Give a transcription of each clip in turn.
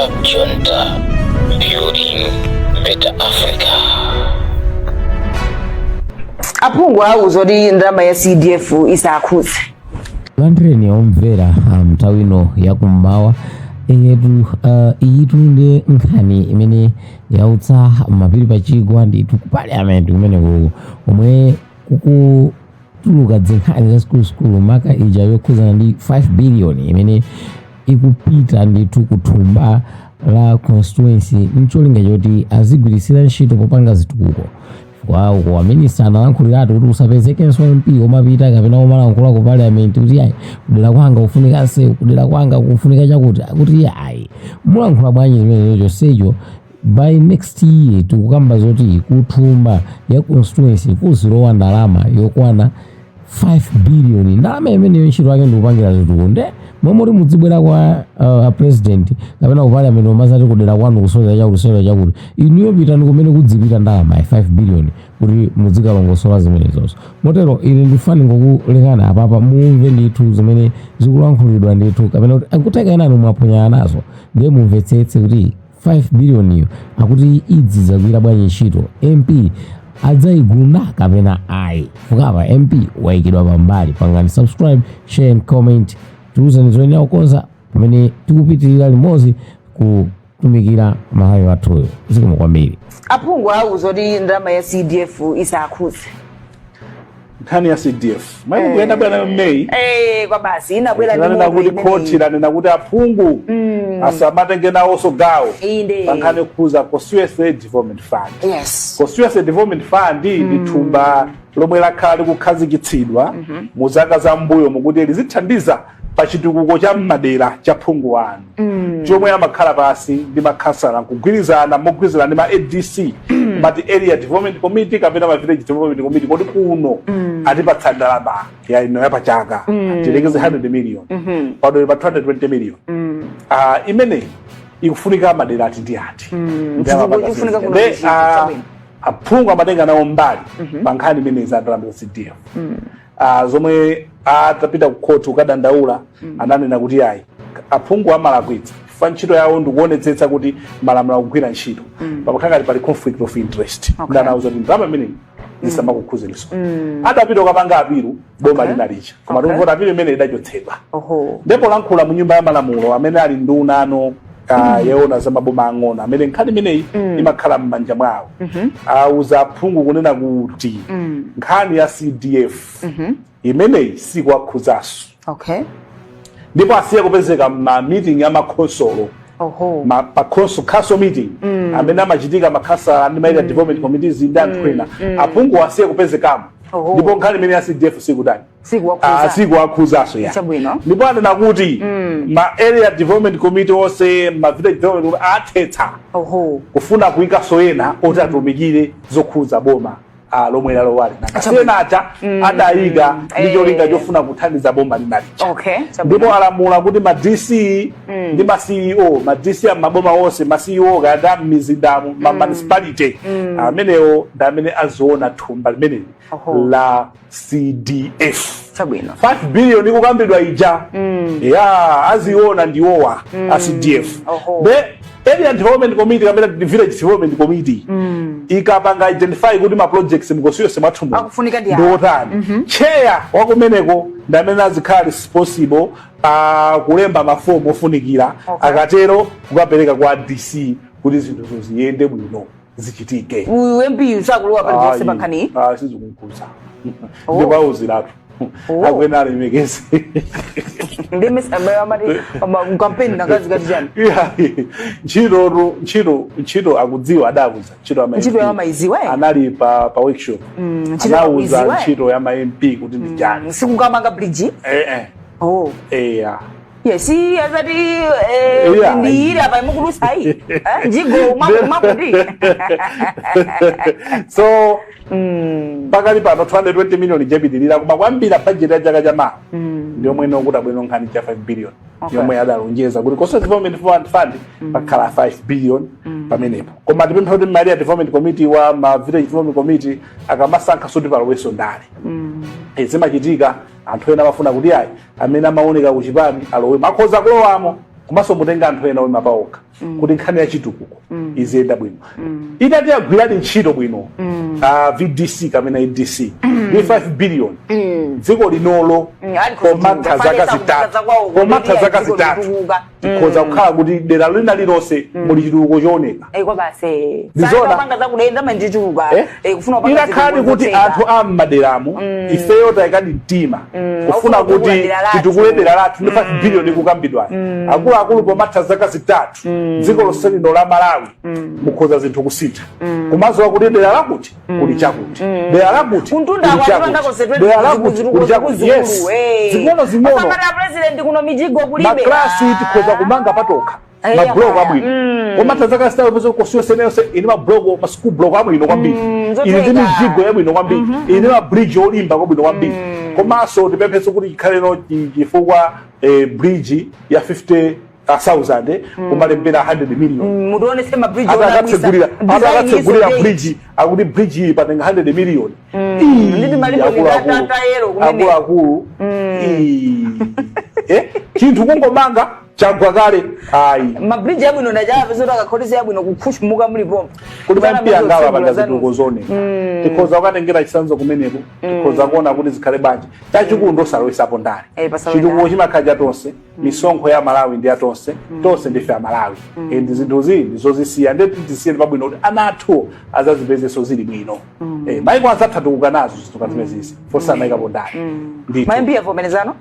Bob Junta, building better Africa. Aphungu auza kuti ndalama ya CDF isakhudze. Landireni omvera nthawi ino yakummawa. Eyetu, iyitu ndi nkhani imene yautsa mapiri pachigwa ndithu ku parliament kumeneko, komwe kukutuluka zinkhani za zikuluzikulu, maka ija yokhuzana ndi 5 billion imene ikupita ndithu kuthumba la constituency mcholinga choti azigwiritsira ntchito popanga zitukuko. Chifukwa uko aminista analankhuliratu kuti usapezekenso MP omapita kapena omalankhula ku parliament kuti ayi, kudera kwanga kufunika nsewu, kudera kwanga kufunika chakuti, kuti ayi, mulankhula bwanji zimenezo? Chonsecho by next year tikukamba zoti kuthumba ya constituency kuzilowa ndalama yokwana 5 billion. Ndalama imeneyo ntchito yake ndikupangira zitukuko. Nde momwe mudzibwera kwa president kapena ku parliament omazati kudera kwanu kusowera chakuti, kusowera chakuti, inuyo pitani kumene kudzipita ndalama ya 5 billion kuti mudzikalongosola zimenezonso. Motero ine ndifani ngokulekana apapa, mumve ndithu zimene zikulankhulidwa ndithu, kapena kuti akuteka enanu mwaphonyana nazo, ndiye mumvetsetse kuti 5 billion iyo akuti idzi zagwira bwanji ntchito, MP adzayigunda kapena ayi. Fukapa MP wayikidwa pambali. Pangani subscribe, share and comment, tiuzeni zoyenera kukonza pamene tikupitirira limodzi kutumikira Malawi wathuyo. Zikomo kwambiri. Aphungu auza kuti ndalama ya CDF isakhudze. Nkhani ya CDF mayi kuyenda bwana Mmeyi. Eh, kwa basi inabwera ndi Tinanena moto kuti imeneyi. khoti lanena kuti aphungu asamatenge nawonso gawo pa nkhani yokhuza Constituency Development Fund. Constituency Development Fund ndi thumba lomwe lakhala likukhazikitsidwa mu zaka za mbuyo mukuti lizithandiza pa chitukuko cha mmadera cha phungu wanu, chomwe amakhala pasi ndi makhansala nkugwirizana, mogwirizana ndi ma ADC, mati area development committee kapena ma village development committee, kodi kuno atipatsa ndalama ya ino yapachaka, tilekeze 100 million, pano pa 220 million. Ah, imeneyi ikufunika madera ati ndi ati. Ndi amapanga Ikufunika kuno zinthu. kuchita, chabwino. Aphungu amatenga nawo mbali pa nkhani imeneyi za ndalama za CDF. Ah, zomwe atapita ku khoti kukadandaula, ananena kuti ayi, aphungu amalakwitsa chifukwa ntchito yawo ndikuonetsetsa kuti malamulo akugwira ntchito. Pamakhala ngati pali conflict of interest. Ndanauza kuti ndalama imeneyi zisamakukhuzeniso. Adapita kukapanga appeal boma linalicha, koma tikuvota appeal imene idachotsedwa. Ndipo lankhula mu Nyumba ya Malamulo amene ali nduna ano yeona za maboma ang'ono, amene nkhani imeneyi imakhala m'manja mwawo, auza aphungu kunena kuti nkhani ya CDF imeneyi sikuwakhuzanso ndipo asiye kupezeka ma meeting ya makhonsolo, pa council meeting amene amachitika makhansala ndi ma area development committees ndi anthu ena, aphungu asiye kupezekamo. Ndipo nkhani imene ya CDF sikutani? Sikuwakhuza. Sikuwakhuzanso ya. Ndipo anena kuti ma area development committee onse, ma village development committee athetsa kufuna kuyikaso ena oti atumikire zokhuza boma lomwe lalowali. Ena aja adayika ndi cholinga chofuna kuthandiza boma linalicha. Ndipo alamula kuti ma DC ndi ma CEO, ma DC a maboma onse, ma CEO kaya m'mizindamu, ma municipality amenewo ndi amene aziona thumba limeneli la CDF. 5 billion ikukambidwa ija ya aziona ndiwowa a CDF. The area development committee kapena the village development committee ikapanga identify kuti ma projects mu constituency mwathumu Akufunika ndi awa. ndiotani, chair wakumeneko ndi amene azikhala responsible kulemba mafomu ofunikira. Akatero kukapereka kwa DC kuti zinthuzo ziyende bwino, zichitike. Uyu MP sakulowa paliponse pa nkhaniyi. Ah, sizikunkhudza. Ndikwauziratu. Akwena alemekeze. Ndi amati kampeni nakazi kati chani? Yeah, ntchitotu, ntchito akudziwa, adakuza ntchito ya ma Ntchito MP. ya maiziwa, eh? Anali pa workshop. Ntchito Anauza ya ntchito ya ma MP kuti ndi chani. Sikukamanga bridge. Eh eh. Eh. Yes, azati eh, ndiyile apa imukulusayi. Eh, njigo mwakuti. So pakali pano 220 million ijapitirira, koma kwambira budget ya chaka chamawa ndiyomwe inokuti abwino nkhani cha 5 billion yomwe adalonjeza kuti Constituency Development Fund pakhala 5 billion pamenepo. Koma tipempha kuti ma area development committee wa ma village development committee akamasankha soti palowenso ndale. Zimachitika, anthu ena amafuna kuti ayi, amene amaoneka kuchipani alowe, makhoza kulowamo. Komanso mutenga anthu ena oima paokha kuti nkhani ya chitukuko iziyenda bwino. Itati yagwiradi ntchito bwino VDC kapena ADC ndi 5 billion, dziko linolo Ali kutukuka. pomatha zaka Falesa 3, kupeza kwawo, pomatha kuti zaka dziko 3, litukuka. tikhoza kukhala kuti dera lina lilonse muli chitukuko chooneka. Kwa basi. Ndizona. Panga zakudenda mandichuluka. Eh? Kufuna kupanga Inakhali zitukuko kuti zotenga. anthu am'maderamo, ifeyo tayikadi mtima kufuna Aufuna kuti kutukula dera lathu. titukule dera lathu ndi 5 billion ikukambidwayo, akuluakulu, pomatha zaka 3, dziko lonse lino la Malawi mukhoza zinthu kusintha, kumazowa kuti dera lakuti kuli chakuti, dera lakuti Kuntunda kuli kwatipanga chakuti, dera lakuti kuli chakuti. Yes, zing'ono zing'ono. Osamata president kuno mijigo kulibe. Maklasi tikhoza kumanga patokha, mabloko abwino. Pomatha zaka 3, pese constituency yonse ini mabloko, ma school block abwino kwambiri, ili ndi Zotheka. mijigo yabwino kwambiri, ili ndi mabridge olimba kwabwino kwambiri. Komanso tipempheso kuti ikhaleno chifukwa bridge ya 50,000 kumalembera 100 million. Mutionese mabridge. Atakatsegulira bridge, akuti bridge iyi patenga 100 million. Nditi malipo tayero kumene. Akuluakulu, chinthu kungomanga chagwa kale, ayi. Mabridge abwino ndachapa zoti akakholese yabwino kukhushumuka mulipompo. Kuti ma MP angawa apanga zitukuko zooneka, tikhoza kukatengera chitsanzo kumeneko, tikhoza kuona kuti zikhale bwanji. Chachikulu ndosalowesapo ndale. Pasalowe Chitukuko ndale. chimakhala cha tonse. Misonkho ya Malawi ndi ya tonse, tonse ndife Amalawi. And zinthuzi ndizozisiya, ndeti tisiye pabwino kuti ana athu azazipezenso zili bwino. Maiko anzathu nazo zituka zimenezi fosanayikapo ndale ndithu. Ma MP avomerezano.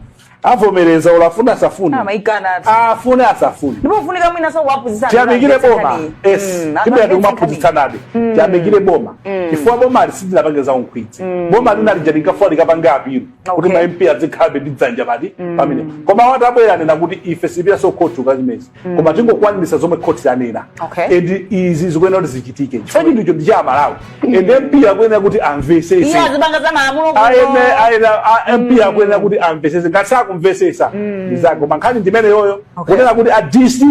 Avomereza, ulafuna asafune. Amaikana atu. Afune asafune. Ndipo ufunika mwina so kuwaphunzitsa. Tiyamikire boma, yes, tibwera tikumaphunzitsanabe. Tiyamikire boma chifukwa boma lisindinapange za unkhwidzi. Boma lina lija linkafuwa likapange appeal kuti ma MP azikhalabe ndi dzanja pati pamene, koma watabwera anena kuti ife sipita khoti kachimezi, koma tingokwanirisa zomwe khoti lanena. And izi zikuyenera kuti zichitike chifukwa chinthu icho ndi cha Amalawi, and MP akuyenera kuti amvesese. Iye azipanga za malamulo kuno. MP akuyenera kuti amvesese. Ngati sakumvesesa, ndizake, koma nkhani ndimene yoyo kunena kuti a DC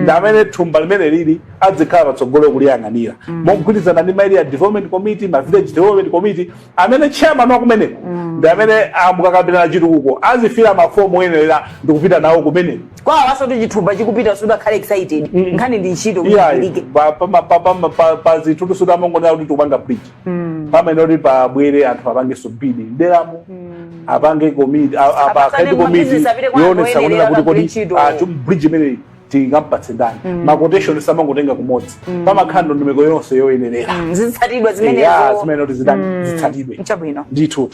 ndi amene thumba limene lili adzikhala patsogolo kuliyang'anira mogwirizana ndi ma area development committee, ma village development committee, amene chairman wa kumeneko ndi amene amukakambirana chitukuko, azifira mafomu oyenerera ndikupita nawo kumeneko. Kwa awaso kuti chithumba chikupita sudakhale excited, nkhani ndi ntchito kuti Iya. igwirike. Pa zinthu tusuti amangonena kuti tikupanga bridge, pamene kuti pabwere anthu apangenso bid mderamo, apange komiti, Apatsane apakhale komiti mabizinesi apite kwa anthu yoonetsa kunena oyenerera kuti akagwire kodi ntchito. Bridge imeneyi tingampatse ndani? Ma quotation samangotenga kumodzi, pamakhala ndondomeko yonse yoyenerera. Zitsatidwa Ya, zimenezo. zimene kuti zidani zitsatidwe. Chabwino. Ndithu.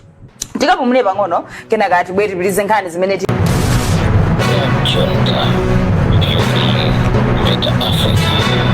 Tikapumule pang'ono, kenaka tibwere tipitirize nkhani zimene Junta, Building Better Africa.